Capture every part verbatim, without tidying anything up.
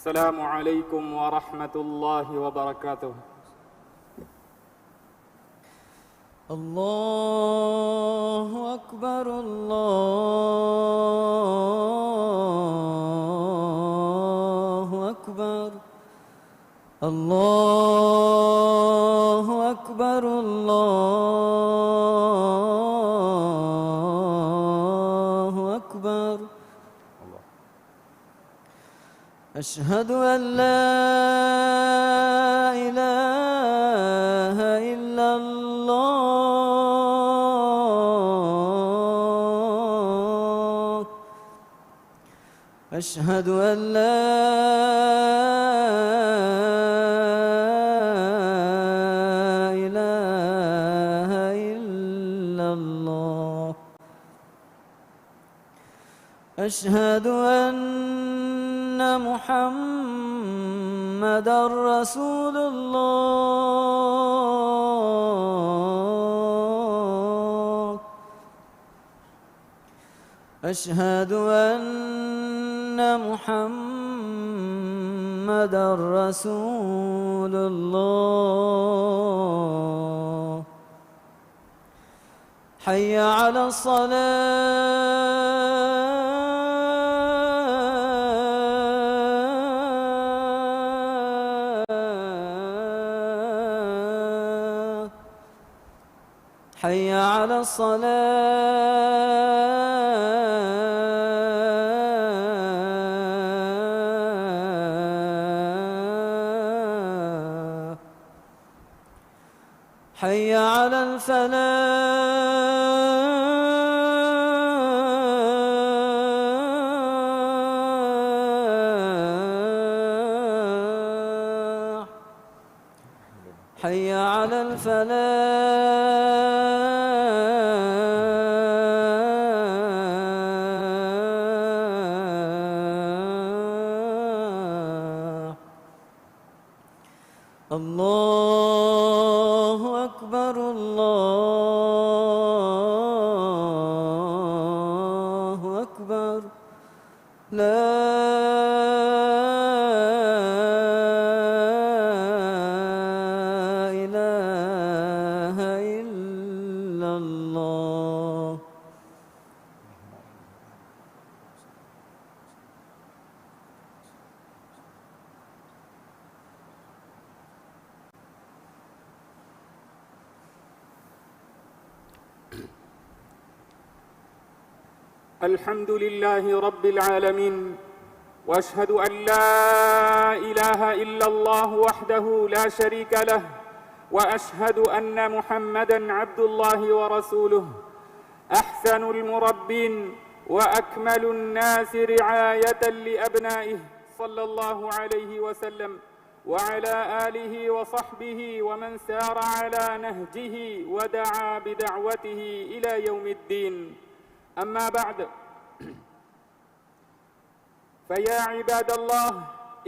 السلام عليكم ورحمة الله وبركاته. الله أكبر، الله أكبر، الله أكبر، الله أكبر. أشهد أن لا إله إلا الله. أشهد أن لا إله إلا الله. أشهد أن محمدا رسول الله. أشهد أن محمدا رسول الله. حي على الصلاة. حي على الصلاة. حي على الفلاح. حي على الفلاح. الله أكبر، الله أكبر. لا إله إلا الله. الحمد لله رب العالمين، وأشهد أن لا إله إلا الله وحده لا شريك له، وأشهد أن محمدا عبد الله ورسوله، أحسن المربين وأكمل الناس رعاية لأبنائه، صلى الله عليه وسلم، وعلى آله وصحبه ومن سار على نهجه ودعا بدعوته إلى يوم الدين. أما بعد، فيا عباد الله،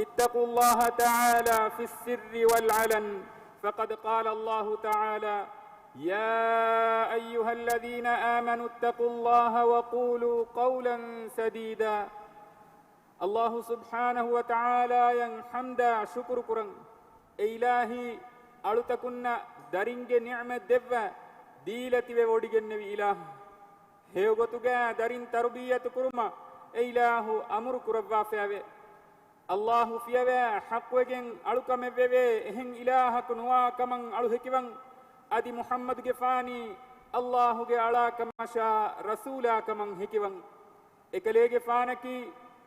اتقوا الله تعالى في السر والعلن، فقد قال الله تعالى: يا أيها الذين آمنوا اتقوا الله وقولوا قولا سديدا. އައްލާހު ސުބްޙާނަހު ވަ ތަޢާލާއަށް ޙަމްދާ ޝުކުރު ކުރަން. އެ އިލާހީ، އަޅުތަކުންނަށް ދަރިންގެ ނިޢުމަތް ދެއްވާ، ދީލަތިވެ ވޮޑިގެންނެވި އިލާހު. ހެޔޮގޮތުގައި ދަރިން ތަރުބިއްޔަތު ކުރުމަށް އެ އިލާހު އަމުރު ކުރައްވާފައެވެ. އައްލާހު ފިޔަވައި ޙައްޤުވެގެން އަޅުކަމެއްވެވޭ، އެހެން އިލާހަކު ނުވާ ކަމަށް އަޅު ހެކިވަން. އަދި މުޙައްމަދުގެފާނީ އައްލާހުގެ އަޅާ ކަމަށާ ރަސޫލާ ކަމަށް ހެކިވަން. އެކަލޭގެފާނަކީ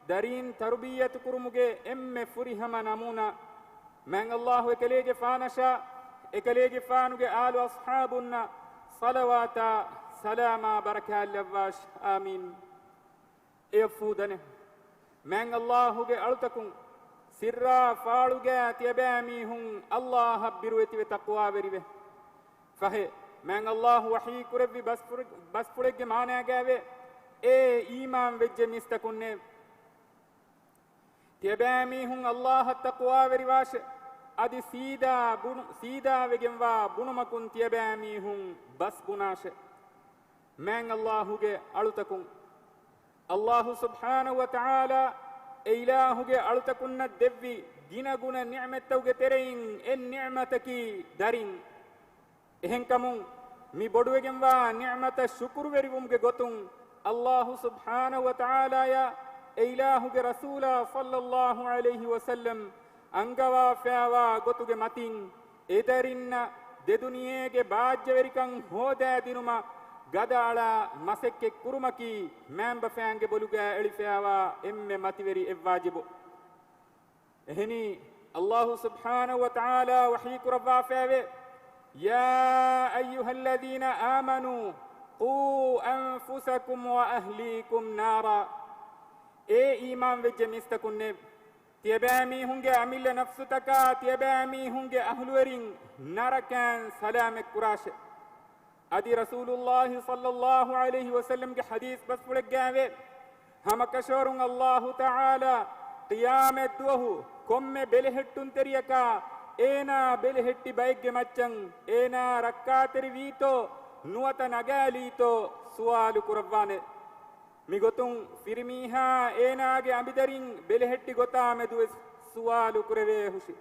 ދަރީން ތަރުބިއްޔަތު ކުރުމުގެ އެންމެ ފުރިހަމަ ނަމޫނާ. މާތް އައްލާހު އެކަލޭގެފާނަށާ އެކަލޭގެފާނުގެ އާލު އަޞްޙާބުންނަށް ޞަލަވާތާ ސަލާމާ ބަރަކާތްލައްވާށި. އާމީން. އެޔަށްފޫ ދަނެ، މާތް އައްލާހުގެ އަޅުތަކުން ސިއްރާ ފާޅުގައި ތިޔަބައިމީހުން އައްލާހަށް ބިރުވެތިވެ ތަޤްވާވެރިވެ. ފަހެ، މާތް އައްލާހު ވަޙީ ކުރެއްވި ބަސްފުޅެއް، ބަސްފުޅެއްގެ މާނާގައިވޭ، އޭ އީމާން ވެއްޖެ މީސްތަކުންނޭ! ތިޔަބައިމީހުން އައްލާހަށް ތަޤްވާވެރިވާށެ! އަދި ސީދާ ބުނު، ސީދާވެގެންވާ ބުނުމަކުން ތިޔަބައިމީހުން ބަސް ބުނާށެ! މާތް އައްލާހުގެ އަޅުތަކުން، އައްލާހު ސުބްޙާނަހު ވަ ތަޢާލާ އެ އިލާހުގެ އަޅުތަކުންނަށް ދެއްވި ގިނަގުނަ ނިޢުމަތްތަކުގެ ތެރެއިން އެއް ނިޢުމަތަކީ ދަރިން. އެހެންކަމުން މި ބޮޑުވެގެންވާ ނިޢުމަތަށް ޝުކުރުވެރިވުމުގެ ގޮތުން އައްލާހު ސުބްޙާނަހު ވަތަޢާލާޔާ އެ އިލާހުގެ ރަސޫލާ ޞައްލައްލާހު ޢަލައިހި ވަސައްލަމް އަންގަވާފައިވާ ގޮތުގެ މަތިން އެދަރިންނަށް ދެދުނިޔޭގެ ބާއްޖަވެރިކަން ހޯދައިދިނުމަށް ގަދައަޅާ މަސައްކަތް ކުރުމަކީ މައިންބަފައިންގެ ބޮލުގައި އެޅިފައިވާ އެންމެ މަތިވެރި އެއްވާޖިބު. އެހެނީ، އައްލާހު ސުބްޙާނަހު ވަތަޢާލާ ވަޙީ ކުރައްވާފައިވޭ، يا أيها الذين آمنوا قوا أنفسكم وأهليكم نارا. އޭ އީމާންވެއްޖެ މީސްތަކުންނޭ! ތިޔަބައިމީހުންގެ އަމިއްލަ ނަފްސުތަކާ ތިޔަބައިމީހުންގެ އަހުލުވެރިން ނަރަކައިން ސަލާމަތް ކުރާށޭ. އަދި ރަސޫލުއްލާހި ޞައްލައްލާހު ޢަލައިހި ވަސައްލަމްގެ ޙަދީޘް ބަސްފުޅެއްގައިވޭ، ހަމަކަށަވަރުން އައްލާހު ތަޢާލާ ޤިޔާމަތްދުވަހު ކޮންމެ ބެލެހެއްޓުންތެރިޔަކާ އޭނާ ބެލެހެއްޓި ބައެއްގެ މައްޗަށް އޭނާ ރައްކާތެރިވީތޯ ނުވަތަ ނަގާލީތޯ ސުވާލު ކުރައްވާނެ. މިގޮތުން ފިރިމީހާ އޭނާގެ އަނބިދަރިން ބެލެހެއްޓި ގޮތާމެދުވެސް ސުވާލު ކުރެވޭހުށި.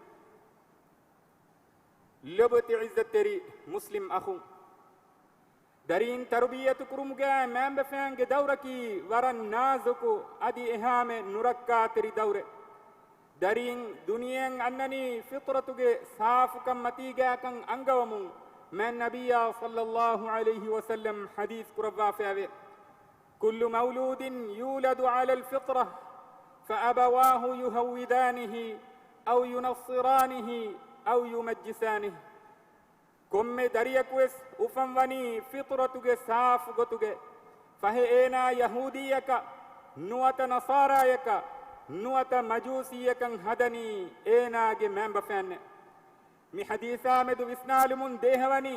ލޮބުވެތި ޢިއްޒަތްތެރި މުސްލިމް އަޚުން! ދަރީން ތަރުބިއްޔަތު ކުރުމުގައި މައިންބަފައިންގެ ދައުރަކީ ވަރަށް ނާޒުކު އަދި އެހާމެ ނުރައްކާތެރި ދައުރެއް. ދަރީން ދުނިޔެއަށް އަންނަނީ ފިޠުރަތުގެ ސާފުކަން މަތީގައިކަން އަންގަވަމުން މާތް ނަބިއްޔާ ޞައްލައްލާހު ޢަލައިހި ވަސައްލަމް ޙަދީޘް ކުރައްވާފައިވޭ، كل مولود يولد على الفطرة فأبواه يهودانه أو ينصرانه أو يمجسانه. ކޮންމެ ދަރިޔަކުވެސް އުފަންވަނީ ފިޠުރަތުގެ ސާފު ގޮތުގެ. ފަހެ އޭނާ ޔަހޫދީއަކަށް ނުވަތަ ނަޞާރާޔަކަށް ނުވަތަ މަޖޫސީއަކަށް ހަދަނީ އޭނާގެ މައިންބަފައިންނޭ. މި ޙަދީޘާމެދު ވިސްނާލުމުން ދޭހަވަނީ،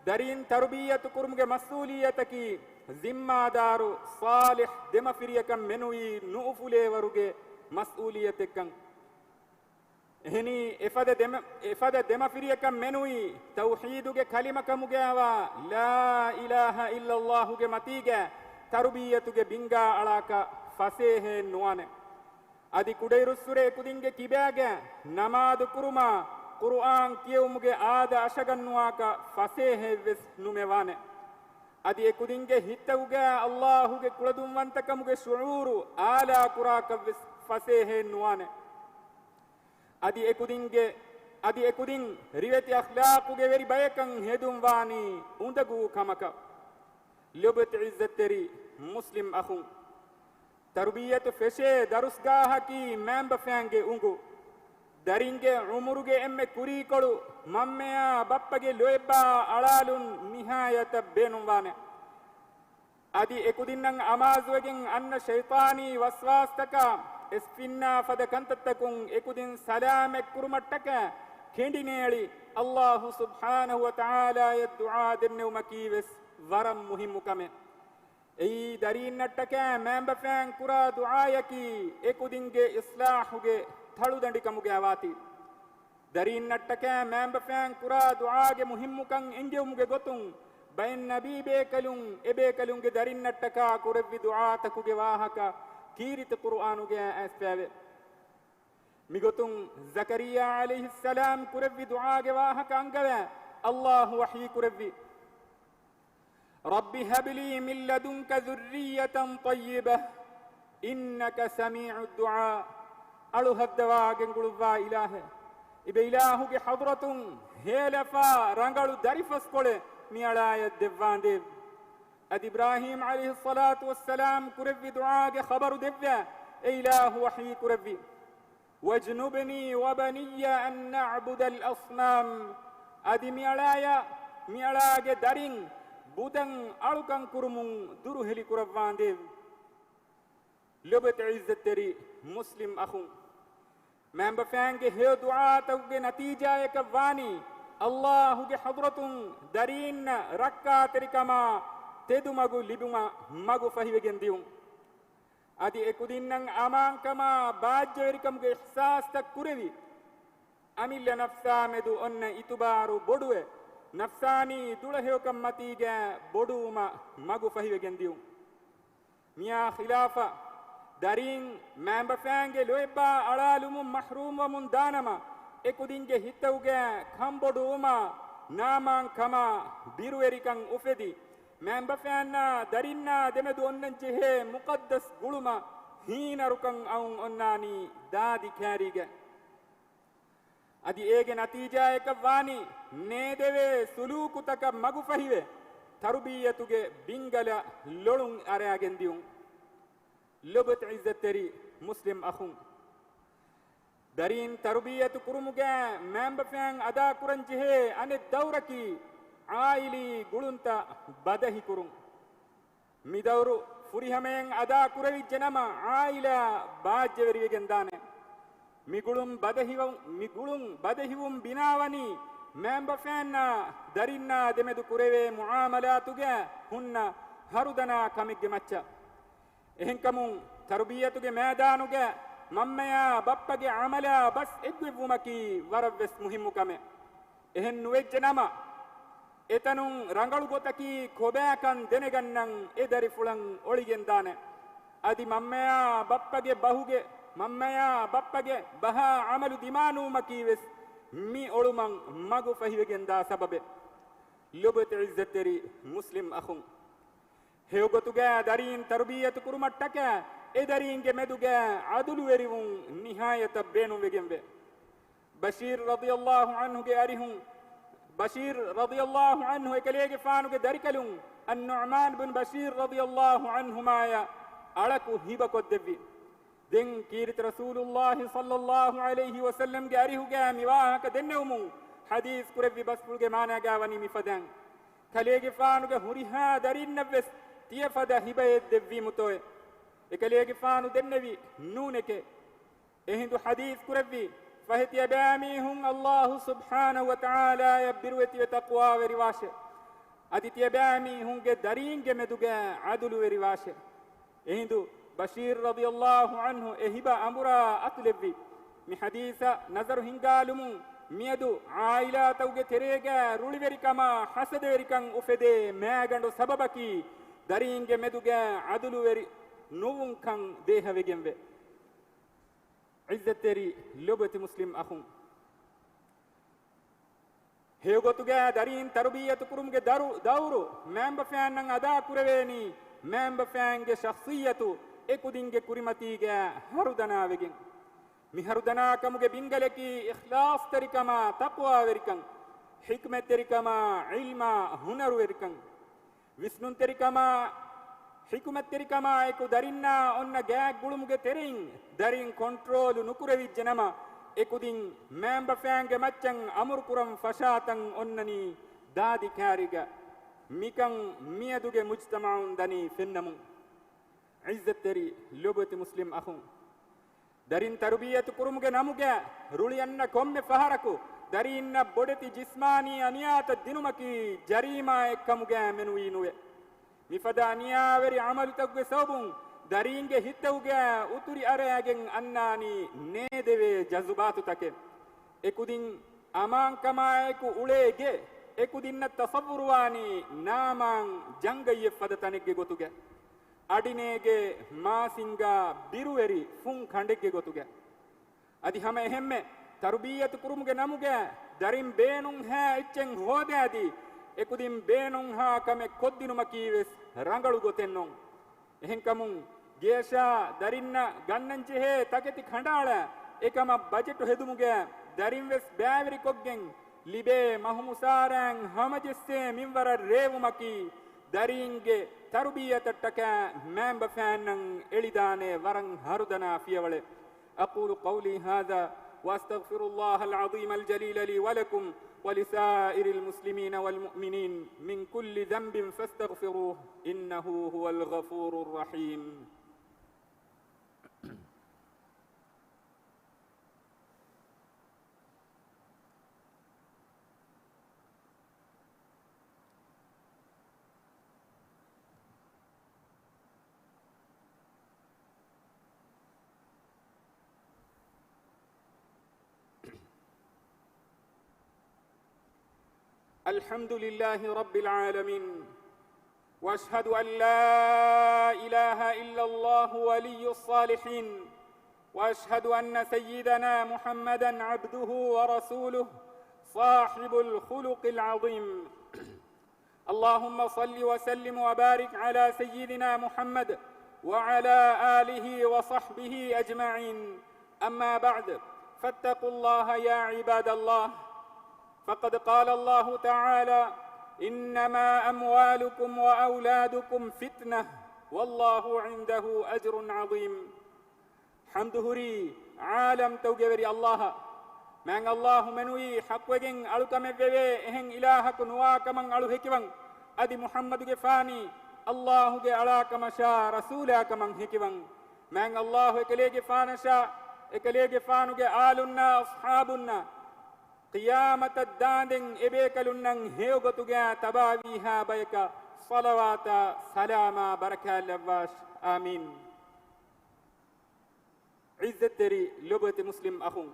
ދަރީން ތަރުބިއްޔަތު ކުރުމުގެ މަސްއޫލިއްޔަތަކީ، ޒިންމާދާރު ޞާލިޙް ދެމަފިރިޔަކަށް މެނުވީ ނުއުފުލޭވަރުގެ މަސްއޫލިއްޔަތެއްކަން. އެހެނީ، އެފަދަ ދެމަ-، އެފަދަ ދެމަފިރިޔަކަށް މެނުވީ، ތައުޙީދުގެ ކަލިމަ ކަމުގައިވާ، ލާ އިލާހަ އިއްލައްލާހުގެ މަތީގައި ތަރުބިއްޔަތުގެ ބިންގާ އަޅާކަށް ފަސޭހައެއް ނުވާނެ. އަދި ކުޑައިރުއްސުރެ އެކުދިންގެ ކިބާގައި ނަމާދު ކުރުމާ، ޤުރުއާން ކިޔެވުމުގެ އާދަ އަށަގަންނުވާކަށް ފަސޭހައެއްވެސް ނުމެވާނެ. އަދި އެކުދިންގެ ހިތްތަކުގައި އައްލާހުގެ ކުޅަދުންވަންތަކަމުގެ ޝުޢޫރު އާލާ ކުރާކަށްވެސް ފަސޭހައެއް ނުވާނެ. އަދި އެކުދިންގެ، އަދި އެކުދިން ރިވެތި އަޚްލާޤުގެ ވެރި ބަޔަކަށް ހެދުން ވާނީ އުނދަގޫ ކަމަކަށް. ލޮބުވެތި ޢިއްޒަތްތެރި މުސްލިމް އަޚުން! ތަރުބިއްޔަތު ފެށޭ ދަރުސްގާހަކީ މައިންބަފައިންގެ އުނގު. ދަރިންގެ ޢުމުރުގެ އެންމެ ކުރީކޮޅު މަންމަޔާ ބައްޕަގެ ލޯތްބާ އަޅާލުން ނިހާޔަތަށް ބޭނުންވާނެ. އަދި އެކުދިންނަށް އަމާޒުވެގެން އަންނަ ޝައިޠާނީ ވަސްވާސްތަކާ އެސްފިންނާ ފަދަ ކަންތައްތަކުން އެކުދިން ސަލާމަތް ކުރުމަށްޓަކައި ކެނޑިނޭޅި އައްލާހު ސުބްޙާނަހު ވަތަޢާލާޔަށް ދުޢާ ދެންނެވުމަކީ ވެސް ވަރަށް މުހިއްމު ކަމެއް. އެއީ ދަރީންނަށްޓަކައި މައިންބަފައިން ކުރާ ދުޢާޔަކީ އެކުދިންގެ އިޞްލާޙުގެ ތަޅުދަނޑިކަމުގައިވާތީ. ދަރީންނަށްޓަކައި މައިންބަފައިން ކުރާ ދުޢާގެ މުހިއްމުކަން އެންގެވުމުގެ ގޮތުން، ބައެއް ނަބީ ބޭކަލުން އެބޭކަލުންގެ ދަރިންނަށްޓަކާ ކުރެއްވި ދުޢާތަކުގެ ވާހަކަ ކީރިތި ޤުރުއާނުގައި އައިސްފައިވޭ. މިގޮތުން ޒަކަރިއްޔާ ޢަލައިހިއްސަލާމް ކުރެއްވި ދުޢާގެ ވާހަކަ އަންގަވައި، އައްލާހު ވަޙީ ކުރެއްވި، رب هب لي من لدنك ذرية طيبة إنك سميع الدعاء. އަޅު ހައްދަވާ ގެންގުޅުއްވާ އިލާހޭ، އިބަ އިލާހުގެ ޙަޟްރަތުން ހޭލަފާ ރަނގަޅު ދަރިފަސްކޮޅެއް މިއަޅާޔަށް ދެއްވާނދޭވެ. އަދި އިބްރާހީމް ޢަލައިހިއްޞަލާތު ވައްސަލާމް ކުރެއްވި ދުޢާގެ ޚަބަރު ދެއްވައި، އެ އިލާހު ވަޙީ ކުރެއްވި، واجنبني وبني أن نعبد الأصنام. އަދި މިއަޅާޔަށް މިއަޅާގެ ދަރިން ބުދަން އަޅުކަން ކުރުމުން ދުރުހެލި ކުރައްވާނދޭވެ. ލޮބުވެތި ޢިއްޒަތްތެރި މުސްލިމް އަޚުން! މައިންބަފައިންގެ ހެޔޮ ދުޢާތަކުގެ ނަތީޖާޔަކަށް ވާނީ، އައްލާހުގެ ޙަޟްރަތުން ދަރީންނަށް ރައްކާތެރިކަމާ ތެދުމަގު ލިބުމަށް މަގު ފަހިވެގެން ދިއުން. އަދި އެކުދިންނަށް އަމާންކަމާ ބާއްޖަވެރިކަމުގެ އިޙްސާސްތައް ކުރެވި، އަމިއްލަ ނަފްސާމެދު އޮންނަ އިތުބާރު ބޮޑުވެ، ނަފްސާނީ ދުޅަހެޔޮކަން މަތީގައި ބޮޑުވުމަށް މަގު ފަހިވެގެން ދިއުން. މިއާ ޚިލާފަށް، ދަރީން މައިންބަފައިންގެ ލޯތްބާ އަޅާލުމުން މަޙްރޫމްވަމުން ދާނަމަ، އެކުދިންގެ ހިތަށް ގާތް ކަންބޮޑުވުމާ، ނާމާންކަމާ، ބިރުވެރިކަން އުފެދި، މައިންބަފައިންނާ ދަރިންނާ ދެމެދު އޮންނަން ޖެހޭ މުޤައްދަސް ގުޅުމަށް ހީނަރުކަން އައުން އޮންނާނީ ދާދި ކާރީގަ. އަދި އޭގެ ނަތީޖާއަކަށް ވާނީ ނޭދެވޭ ސުލޫކުތަކަށް މަގުފަހިވެ، ތަރުބިއްޔަތުގެ ބިންގަލަށް ލޮޅުން އަރައިގެން ދިއުން. ލޮބުވެތި ޢިއްޒަތްތެރި މުސްލިމް އަޚުން، ދަރީން ތަރުބިއްޔަތު ކުރުމުގައި މައިންބަފައިން އަދާކުރަން ޖެހޭ އަނެއް ދައުރަކީ ޢާއިލީ ގުޅުންތައް ބަދަހިކުރުން. މި ދައުރު ފުރިހަމައިން އަދާ ކުރެވިއްޖެ ނަމަ، ޢާއިލާ ބާއްޖަވެރިވެގެން ދާނެ. މި ގުޅުން ބަދަހިވަ-، މި ގުޅުން ބަދަހިވުން ބިނާވަނީ މައިންބަފައިންނާ ދަރިންނާ ދެމެދު ކުރެވޭ މުޢާމަލާތުގައި ހުންނަ ހަރުދަނާ ކަމެއްގެ މައްޗަށް. އެހެންކަމުން، ތަރުބިއްޔަތުގެ މައިދާނުގައި މަންމަޔާ ބައްޕަގެ ޢަމަލާ ބަސް އެއްގޮތްވުމަކީ ވަރަށްވެސް މުހިއްމު ކަމެއް. އެހެން ނުވެއްޖެ ނަމަ، އެތަނުން ރަނގަޅު ގޮތަކީ ކޮބާކަން ދެނެގަންނަން އެ ދަރިފުޅަށް އޮޅިގެންދާނެ. އަދި މަންމަޔާ ބައްޕަގެ ބަހުގެ، މަންމަޔާ ބައްޕަގެ ބަހާ ޢަމަލު ދިމާނުވުމަކީވެސް މި އޮޅުމަށް މަގު ފަހިވެގެންދާ ސަބަބެއް. ލޮބުވެތި ޢިއްޒަތްތެރި މުސްލިމް އަޚުން، ހެޔޮގޮތުގައި ދަރީން ތަރުބިއްޔަތު ކުރުމަށްޓަކައި އެ ދަރީންގެ މެދުގައި ޢަދުލުވެރިވުން ނިހާޔަތަށް ބޭނުންވެގެންވޭ. ބަޝީރު ރަޟިޔަﷲ ޢަންހުގެ އަރިހުން، ބަޝީރު ރަޟިޔަﷲ ޢަންހު އެކަލޭގެފާނުގެ ދަރިކަލުން އައްނުޢުމާން ބިން ބަޝީރު ރަޟިޔަﷲ ޢަންހުމާޔަށް އަޅަކު ހިބަކޮށްދެއްވި. ދެން ކީރިތި ރަސޫލުﷲ ޞައްލަﷲ ޢަލައިހި ވަސައްލަމްގެ އަރިހުގައި މި ވާހަކަ ދެންނެވުމުން ޙަދީޘް ކުރެއްވި ބަސްފުޅުގެ މާނާގައި ވަނީ މިފަދައިން. ކަލޭގެފާނުގެ ހުރިހާ ދަރީންނަށްވެސް ތިޔަފަދަ ހިބައެއް ދެއްވީމުތޯއެ؟ އެކަލޭގެފާނު ދެންނެވި، ނޫނެކޭ. އެހިނދު ޙަދީޘް ކުރެއްވި، ފަހެ ތިޔަބައިމީހުން ﷲ ސުބްޙާނަހޫ ވަތަޢާލާޔަށް ބިރުވެތިވެ ތަޤްވާވެރިވާށެ. އަދި ތިޔަބައިމީހުންގެ ދަރީންގެ މެދުގައި ޢަދުލުވެރިވާށެ. އެހިނދު ބަޝީރު ރަޟިޔަﷲ ޢަންހު އެ ހިބަ އަނބުރާ އަތުލެއްވި. މި ޙަދީޘަށް ނަޒަރު ހިންގާލުމުން، މިއަދު ޢާއިލާތަކުގެ ތެރޭގައި ރުޅިވެރިކަމާ ޙަސަދަވެރިކަން އުފެދޭ މައިގަނޑު ސަބަބަކީ ދަރީންގެ މެދުގައި ޢަދުލުވެރި ނުވުންކަން ދޭހަވެގެންވޭ. ޢިއްޒަތްތެރި ލޮބުވެތި މުސްލިމް އަޚުން، ހެޔޮގޮތުގައި ދަރީން ތަރުބިއްޔަތު ކުރުމުގެ ދަރު-، ދައުރު މައިންބަފައިންނަށް އަދާ ކުރެވޭނީ، މައިންބަފައިންގެ ޝަޚްޞިއްޔަތު އެކުދިންގެ ކުރިމަތީގައި ހަރުދަނާވެގެން. މި ހަރުދަނާކަމުގެ ބިންގަލަކީ އިޚްލާޞްތެރިކަމާ ތަޤްވާވެރިކަން، ޙިކްމަތްތެރިކަމާ ޢިލްމާ ހުނަރުވެރިކަން. ވިސްނުންތެރިކަމާ، ޙިކުމަތްތެރިކަމާއެކު ދަރިންނާ އޮންނަ ގާތް ގުޅުމުގެ ތެރެއިން ދަރިން ކޮންޓްރޯލު ނުކުރެވިއްޖެ ނަމަ، އެކުދިން މައިންބަފައިންގެ މައްޗަށް އަމުރުކުރަން ފަށާތަން އޮންނަނީ ދާދި ކާރީގަ. މިކަން މިއަދުގެ މުޖްތަމަޢުން ދަނީ ފެންނަމުން. ޢިއްޒަތްތެރި ލޮބުވެތި މުސްލިމް އަޚުން، ދަރިން ތަރުބިއްޔަތު ކުރުމުގެ ނަމުގައި ރުޅިއަންނަ ކޮންމެ ފަހަރަކު ދަރީންނަށް ބޮޑެތި ޖިސްމާނީ އަނިޔާތައް ދިނުމަކީ ޖަރީމާއެއް ކަމުގައި މެނުވީ ނުވޭ. މިފަދަ އަނިޔާވެރި ޢަމަލުތަކުގެ ސަބަބުން ދަރީންގެ ހިތްތަކުގައި އުތުރި އަރައިގެން އަންނާނީ ނޭދެވޭ ޖަޒުބާތުތަކެއް. އެކުދިން އަމާންކަމާއެކު އުޅޭ ގެ، އެކުދިންނަށް ތަޞައްވުރުވާނީ ނާމާން ޖަންގައްޔެއް ފަދަ ތަނެއްގެ ގޮތުގަ. އަޑިނޭގެ މާސިންގާ ބިރުވެރި ފުން ކަނޑެއްގެ ގޮތުގަ. އަދި ހަމަ އެހެންމެ ތަރުބިއްޔަތު ކުރުމުގެ ނަމުގަ ދަރިން ބޭނުންހާ އެއްޗެއް ހޯދާދީ، އެކުދިން ބޭނުންހާ ކަމެއް ކޮށްދިނުމަކީ ވެސް ރަނގަޅު ގޮތެއް ނޫން. އެހެންކަމުން، ގޭށާ ދަރިންނަށް ގަންނަންޖެހޭ ތަކެތި ކަނޑައަޅާ، އެކަމަށް ބަޖެޓު ހެދުމުގައި ދަރިން ވެސް ބައިވެރިކޮށްގެން، ލިބޭ މަހުމުސާރައިން ހަމަޖެއްސޭ މިންވަރަށް ރޭވުމަކީ، ދަރީންގެ ތަރުބިއްޔަތަށްޓަކައި މައިންބަފައިންނަށް އެޅިދާނެ ވަރަށް ހަރުދަނާ ފިޔަވަޅެއް. أقول قولي هذا وأستغفر الله العظيم الجليل لي ولكم ولسائر المسلمين والمؤمنين من كل ذنب فاستغفروه إنه هو الغفور الرحيم. الحمد لله رب العالمين. وأشهد أن لا إله إلا الله ولي الصالحين، وأشهد أن سيدنا محمدا عبده ورسوله صاحب الخلق العظيم. اللهم صل وسلم وبارك على سيدنا محمد وعلى آله وصحبه أجمعين. أما بعد، فاتقوا الله يا عباد الله. فقد قال الله تعالى: إنما أموالكم وأولادكم فتنة والله عنده أجر عظيم. ޙަމްދު ހުރީ ޢާލަމްތަކުގެ ވެރި ﷲ އަށް. މާތް ﷲ މެނުވީ ޙައްޤުވެގެން އަޅުކަމެއް ވެވޭ އެހެން އިލާހަކު ނުވާ ކަމަށް އަޅު ހެކިވަން. އަދި މުޙައްމަދުގެފާނީ ﷲ ގެ އަޅާ ކަމަށާ ރަސޫލާ ކަމަށް ހެކިވަން. މާތް ﷲ އެކަލޭގެފާނަށާ، އެކަލޭގެފާނުގެ އާލުންނާ އަޞްޙާބުންނާ، ޤިޔާމަތަށް ދާނދެން އެބޭކަލުންނަށް ހެޔޮގޮތުގައި ތަބާވީހާ ބަޔަކަށް ޞަލަވާތާ ސަލާމާ ބަރަކާތް ލައްވާށި. އާމީން. ޢިއްޒަތްތެރި ލޮބުވެތި މުސްލިމް އަޚުން،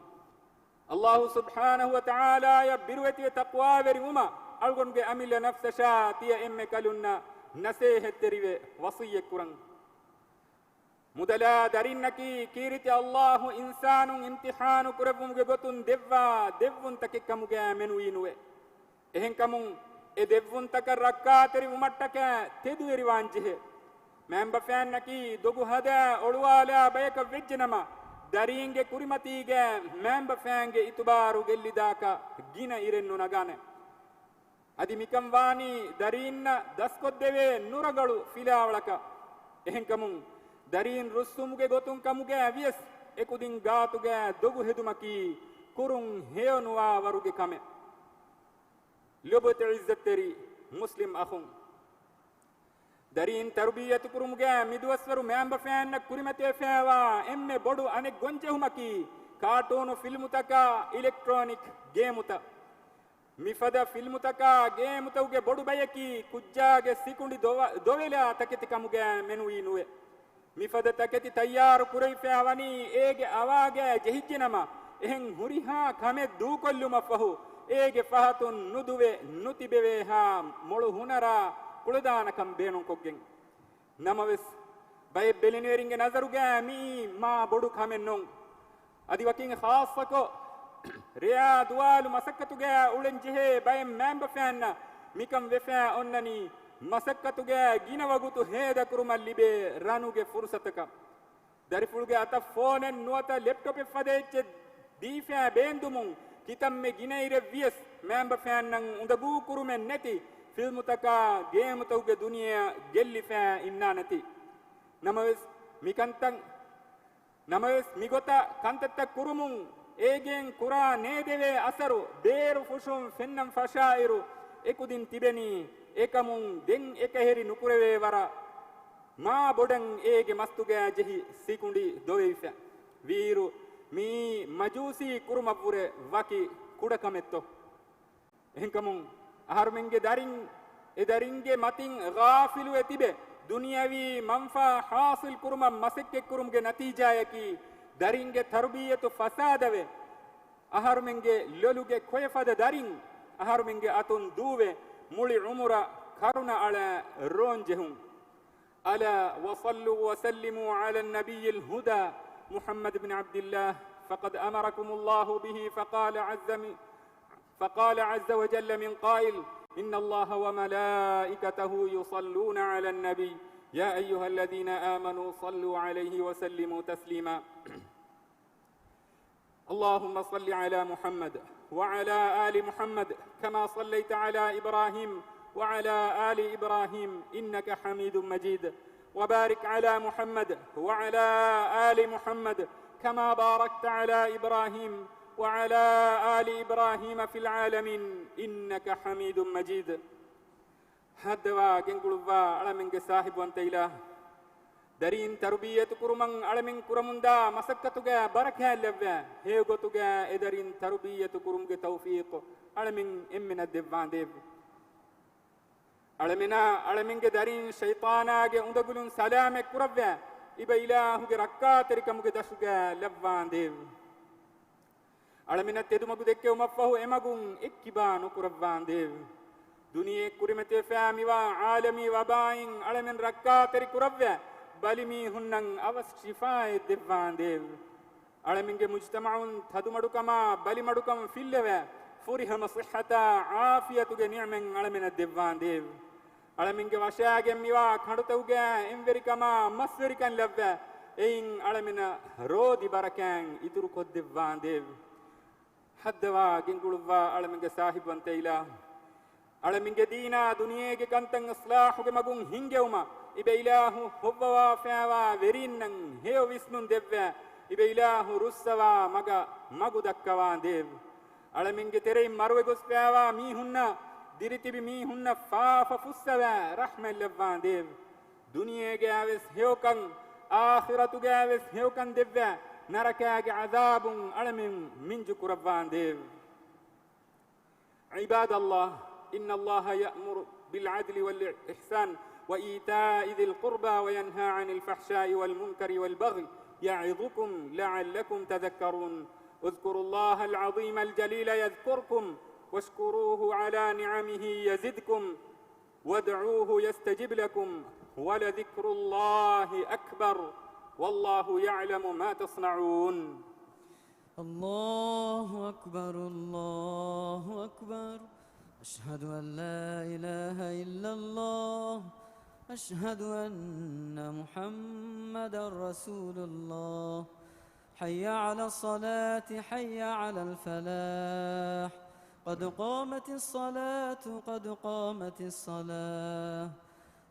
ﷲ ސުބްޙާނަހޫ ވަތަޢާލާއަށް ބިރުވެތިވެ ތަޤްވާވެރިވުމަށް އަޅުގަނޑުގެ އަމިއްލަ ނަފްސަށާ ތިޔަ އެންމެ ކަލުންނަށް ނަސޭހަތްތެރިވެ ވަޞިއްޔަތްކުރަން. މުދަލާ ދަރިންނަކީ ކީރިތި ﷲ އިންސާނުން އިމްތިޙާނު ކުރެއްވުމުގެ ގޮތުން ދެއްވާ ދެއްވުންތަކެއް ކަމުގައި މެނުވީ ނުވޭ. އެހެންކަމުން އެ ދެއްވުންތަކަށް ރައްކާތެރިވުމަށްޓަކައި ތެދުވެރިވާން ޖެހޭ. މައިންބަފައިންނަކީ ދޮގު ހަދާ އޮޅުވާލާ ބަޔަކަށް ވެއްޖެނަމަ، ދަރީންގެ ކުރިމަތީގައި މައިންބަފައިންގެ އިތުބާރު ގެއްލިދާކަށް ގިނަ އިރެއް ނުނަގާނެ. އަދި މިކަން ވާނީ ދަރީންނަށް ދަސްކޮށްދެވޭ ނުރަގަޅު ފިލާވަޅަކަށް. އެހެންކަމުން ދަރީން ރުއްސުމުގެ ގޮތުން ކަމުގައި ވިޔަސް، އެކުދިން ގާތުގައި ދޮގު ހެދުމަކީ ކުރުން ހެޔޮނުވާ ވަރުގެ ކަމެއް. ލޮބުވެތި ޢިއްޒަތްތެރި މުސްލިމް އަޚުން، ދަރީން ތަރުބިއްޔަތު ކުރުމުގައި މިދުވަސްވަރު މައިންބަފައިންނަށް ކުރިމަތިވެފައިވާ އެންމެ ބޮޑު އަނެއް ގޮންޖެހުމަކީ، ކާޓޫނު ފިލްމުތަކާ އިލެކްޓްރޯނިކް ގޭމުތައް. މިފަދަ ފިލްމުތަކާ ގޭމުތަކުގެ ބޮޑު ބަޔަކީ ކުއްޖާގެ ސިކުނޑި ދޮވ-، ދޮވެލާ ތަކެތި ކަމުގައި މެނުވީ ނުވޭ. މިފަދަ ތަކެތި ތައްޔާރު ކުރެވިފައި ވަނީ އޭގެ އަވާގައި ޖެހިއްޖެނަމަ، އެހެން ހުރިހާ ކަމެއް ދޫކޮށްލުމަށްފަހު، އޭގެ ފަހަތުން ނުދުވެ ނުތިބެވޭހާ މޮޅު ހުނަރާ ކުޅަދާނަކަން ބޭނުންކޮށްގެން. ނަމަވެސް، ބައެއް ބެލެނިވެރިންގެ ނަޒަރުގައި މިއީ މާ ބޮޑު ކަމެއް ނޫން. އަދި ވަކިން ޚާއްޞަކޮށް، ރެޔާ ދުވާލު މަސައްކަތުގައި އުޅެން ޖެހޭ ބައެއް މައިންބަފައިންނަށް މިކަން ވެފައި އޮންނަނީ، މަސައްކަތުގައި ގިނަ ވަގުތު ހޭދަކުރުމަށް ލިބޭ ރަނުގެ ފުރުސަތަކަށް. ދަރިފުޅުގެ އަތަށް ފޯނެއް ނުވަތަ ލެޕްޓޮޕެއް ފަދަ އެއްޗެއް ދީފައި ބޭންދުމުން ކިތަންމެ ގިނައިރެއް ވިޔަސް، މައިންބަފައިންނަށް އުނދަގޫ ކުރުމެއް ނެތި ފިލްމުތަކާ ގޭމުތަކުގެ ދުނިޔެއަށް ގެއްލިފައި އިންނާނެތީ. ނަމަވެސް، މިކަންތައް ނަމަވެސް، މިގޮތަށް ކަންތައްތައް ކުރުމުން އޭގެން ކުރާ ނޭދެވޭ އަސަރު ބޭރު ފުށުން ފެންނަން ފަށާއިރު، އެކުދިން ތިބެނީ. އެކަމުން ދެން އެކަހެރި ނުކުރެވޭ ވަރަށް މާ ބޮޑަށް އޭގެ މަސްތުގައި ޖެހި ސިކުނޑި ދޮވެވިފަ. ވީއިރު، މިއީ މަޖޫސީ ކުރުމަށްވުރެ ވަކި ކުޑަކަމެއްތޯ؟ އެހެންކަމުން، އަހަރުމެންގެ ދަރިން އެ ދަރިންގެ މަތިން ޣާފިލުވެ ތިބެ، ދުނިޔަވީ މަންފާ ޙާޞިލް ކުރުމަށް މަސައްކަތްކުރުމުގެ ނަތީޖާއަކީ، ދަރިންގެ ތަރުބިއްޔަތު ފަސާދަވެ، އަހަރުމެންގެ ލޮލުގެ ކޮއެފަދަ ދަރިން އަހަރުމެންގެ އަތުން ދޫވެ، މުޅި ޢުމުރަށް ކަރުނަ އަޅާ ރޯން ޖެހުން. ألا وصلوا وسلموا على النبي الهدى محمد بن عبد الله، فقد أمركم الله به، فقال عز من، فقال عز وجل من قائل: إن الله وملائكته يصلون على النبي، يا أيها الذين آمنوا صلوا عليه وسلموا تسليما. اللهم صل على محمد وعلى آل محمد كما صليت على إبراهيم وعلى آل إبراهيم إنك حميد مجيد، وبارك على محمد وعلى آل محمد كما باركت على إبراهيم وعلى آل إبراهيم في العالمين إنك حميد مجيد. ހައްދަވާ ގެންގުޅުއްވާ އަޅަމެންގެ ސާހިބުވަންތަ އިލާހު، ދަރީން ތަރުބިއްޔަތު ކުރުމަށް އަޅަމެން ކުރަމުންދާ މަސައްކަތުގައި ބަރަކާތް ލައްވާ، ހެޔޮގޮތުގައި އެ ދަރީން ތަރުބިއްޔަތު ކުރުމުގެ ތައުފީޤު އަޅަމެން އެންމެނަށް ދެއްވާނދޭވެ. އަޅަމެނާ އަޅަމެންގެ ދަރީން ޝައިޠާނާގެ އުނދަގުލުން ސަލާމަތް ކުރައްވާ، އިބަ އިލާހުގެ ރައްކާތެރިކަމުގެ ދަށުގައި ލައްވާނދޭވެ. އަޅަމެނަށް ތެދުމަގު ދެއްކެވުމަށްފަހު އެމަގުން އެއްކިބާ ނުކުރައްވާނދޭވެ. ދުނިޔެ ކުރިމަތިވެފައި މިވާ ޢާލަމީ ވަބާއިން އަޅަމެން ރައްކާތެރި ކުރައްވާ، ބަލިމީހުންނަށް އަވަސް ޝިފާއެއް ދެއްވާނދޭވެ. އަޅަމެންގެ މުޖްތަމަޢުން ތަދުމަޑުކަމާ ބަލިމަޑުކަން ފިއްލެވޭ، ފުރިހަމަ ޞިއްޙަތާ ޢާފިޔަތުގެ ނިޢުމަތް އަޅަމެނަށް ދެއްވާނދޭވެ. އަޅަމެންގެ ވަށާގެން މިވާ ކަނޑުތަކުގައި އެންވެރިކަމާ މަސްވެރިކަން ލައްވާ، އެއިން އަޅަމެނަށް ރޯދި ބަރަކާތް އިތުރު ކޮށްދެއްވާނދޭވެ. ހައްދަވާ ގެންގުޅުއްވާ އަޅަމެންގެ ސާހިބުވަންތަ އިލާހު، އަޅަމެންގެ ދީނާ ދުނިޔޭގެ ކަންތައް އިޞްލާޙުގެ މަގުން ހިންގެވުމަށް އިބަ އިލާހު ހޮއްވަވާފައިވާ ވެރީންނަށް ހެޔޮ ވިސްނުން ދެއްވާ، އިބަ އިލާހު ރުއްސަވާ މަގަށް މަގު ދައްކަވާނދޭވެ. އަޅަމެންގެ ތެރެއިން މަރުވެގޮސްފައިވާ މީހުންނަށް ދިރިތިބި މީހުންނަށް ފާފަ ފުއްސަވާ ރަޙްމަތް ލައްވާނދޭވެ. ދުނިޔޭގައިވެސް ހެޔޮކަން، އާޚިރަތުގައިވެސް ހެޔޮކަން ދެއްވާ، ނަރަކާގެ ޢަޛާބުން އަޅަމެން މިންޖު ކުރައްވާނދޭވެ. عباد الله، إن الله يأمر بالعدل والإحسان وإيتاء ذي القربى وينهى عن الفحشاء والمنكر والبغي يعظكم لعلكم تذكرون. اذكروا الله العظيم الجليل يذكركم واشكروه على نعمه يزدكم وادعوه يستجب لكم ولذكر الله أكبر والله يعلم ما تصنعون. الله أكبر، الله أكبر. أشهد أن لا إله إلا الله. أشهد أن محمدا رسول الله. حي على الصلاة، حي على الفلاح. قد قامت الصلاة، قد قامت الصلاة.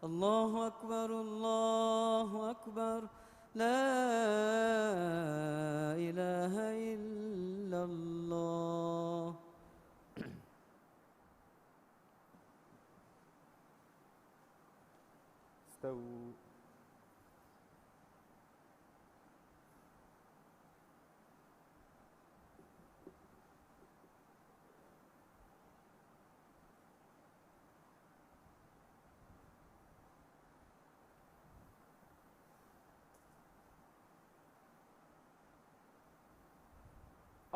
الله أكبر، الله أكبر. لا إله إلا الله. استووا.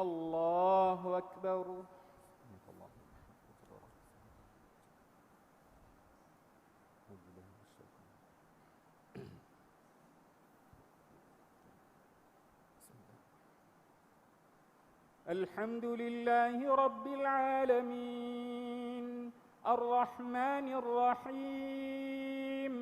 الله أكبر. الحمد لله رب العالمين، الرحمن الرحيم،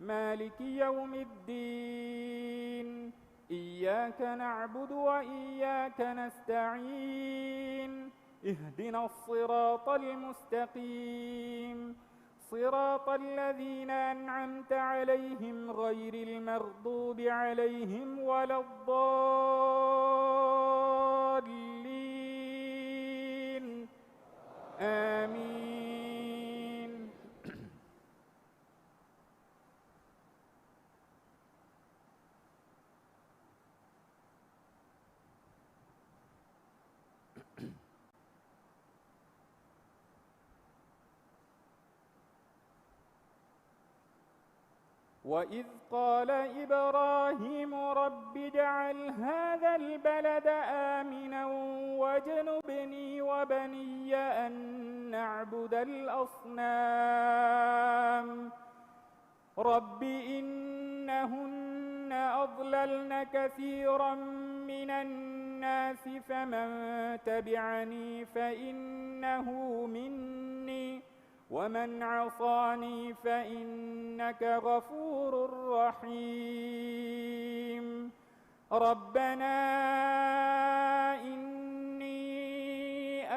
مالك يوم الدين، إياك نعبد وإياك نستعين، اهدنا الصراط المستقيم، صراط الذين أنعمت عليهم غير المغضوب عليهم ولا الضالين. آمين. وإذ قال إبراهيم رب اجعل هذا البلد آمنا واجنبني وبني أن نعبد الأصنام. رب إنهن أضللن كثيرا من الناس فمن تبعني فإنه مني ومن عصاني فإنك غفور رحيم. ربنا إني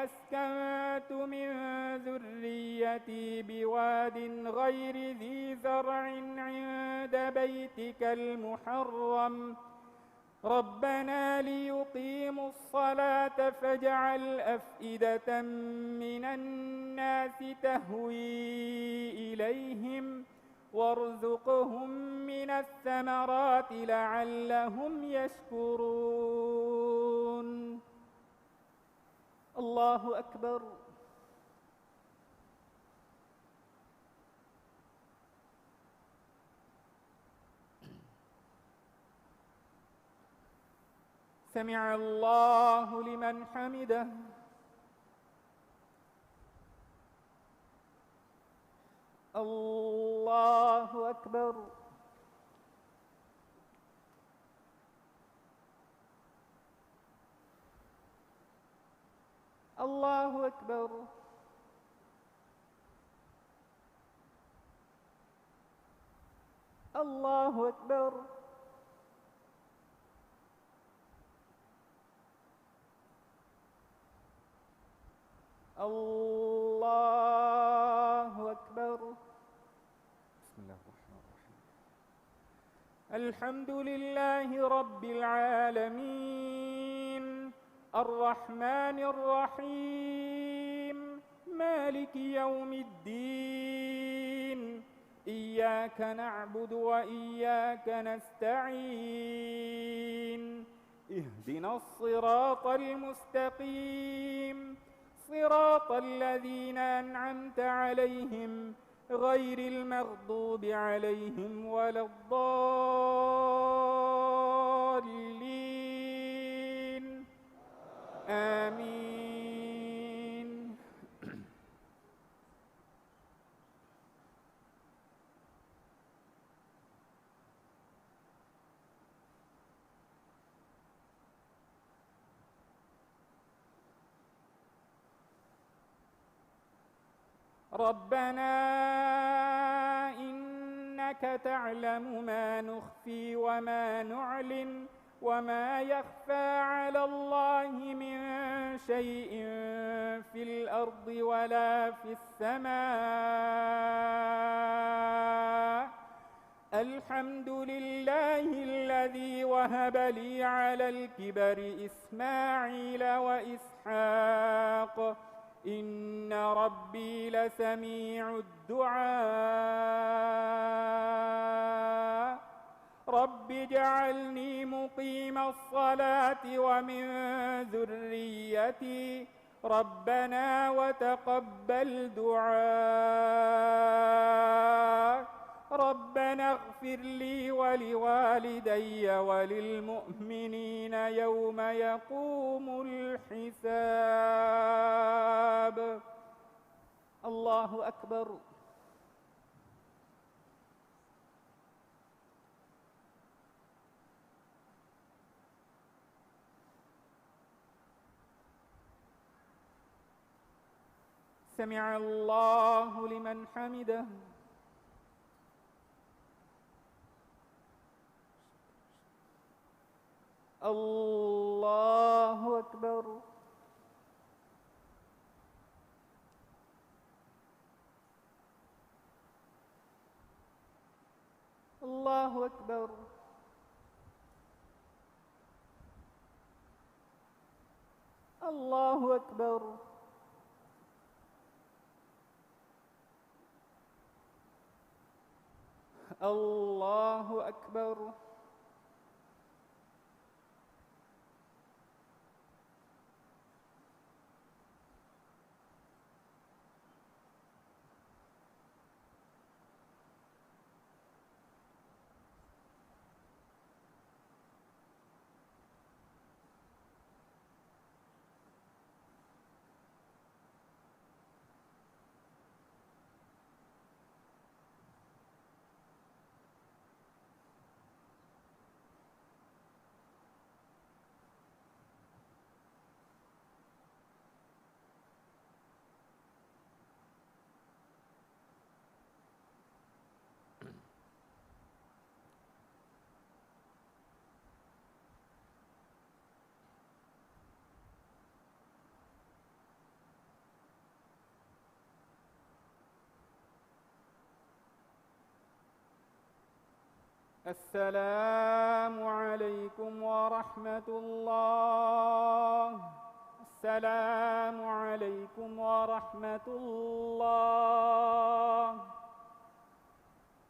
أسكنت من ذريتي بواد غير ذي زرع عند بيتك المحرم ربنا ليقيموا الصلاة فاجعل أفئدة من الناس تهوي إليهم وارزقهم من الثمرات لعلهم يشكرون. الله أكبر. سمع الله لمن حمده. الله أكبر. الله أكبر. الله أكبر. الله أكبر. بسم الله الرحمن الرحيم. الحمد لله رب العالمين. الرحمن الرحيم. مالك يوم الدين. إياك نعبد وإياك نستعين. اهدنا الصراط المستقيم. صراط الذين أنعمت عليهم غير المغضوب عليهم ولا الضالين. آمين. ربنا إنك تعلم ما نخفي وما نعلن وما يخفى على الله من شيء في الأرض ولا في السماء. الحمد لله الذي وهب لي على الكبر إسماعيل وإسحاق، إن ربي لسميع الدعاء. رب اجعلني مقيم الصلاة ومن ذريتي، ربنا وتقبل دعاء. ربنا اغفر لي ولوالدي وللمؤمنين يوم يقوم الحساب. الله أكبر. سمع الله لمن حمده. الله أكبر. الله أكبر. الله أكبر. الله أكبر. السلام عليكم ورحمة الله. السلام عليكم ورحمة الله.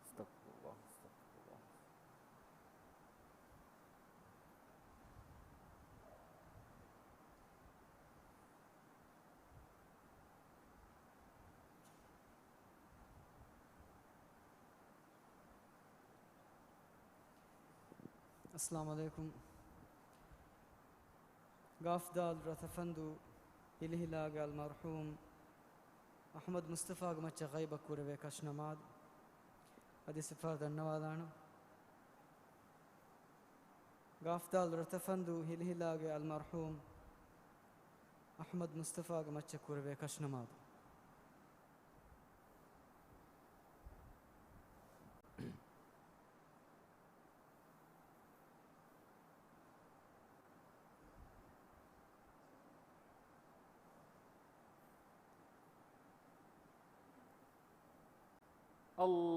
استغفر الله، استغفر الله. އައްސަލާމު ޢަލައިކުމް. ގާފްދާލް ރަތަފަންދޫ ހިލިހިލާގެ އަލްމަރްޙޫމް އަޙްމަދު މުޞްޠަފާގެ މައްޗަށް ޣައިބަށް ކުރެވޭ ކަށިނަމާދު. އަދި ސިފަ ދަންނަވާލާނަން. ގާފްދާލު ރަތަފަންދޫ ހިލިހިލާގެ އަލްމަރްޙޫމް އަޙްމަދު މުޞްޠަފާގެ މައްޗަށް ކުރެވޭ ކަށިނަމާދު. الله.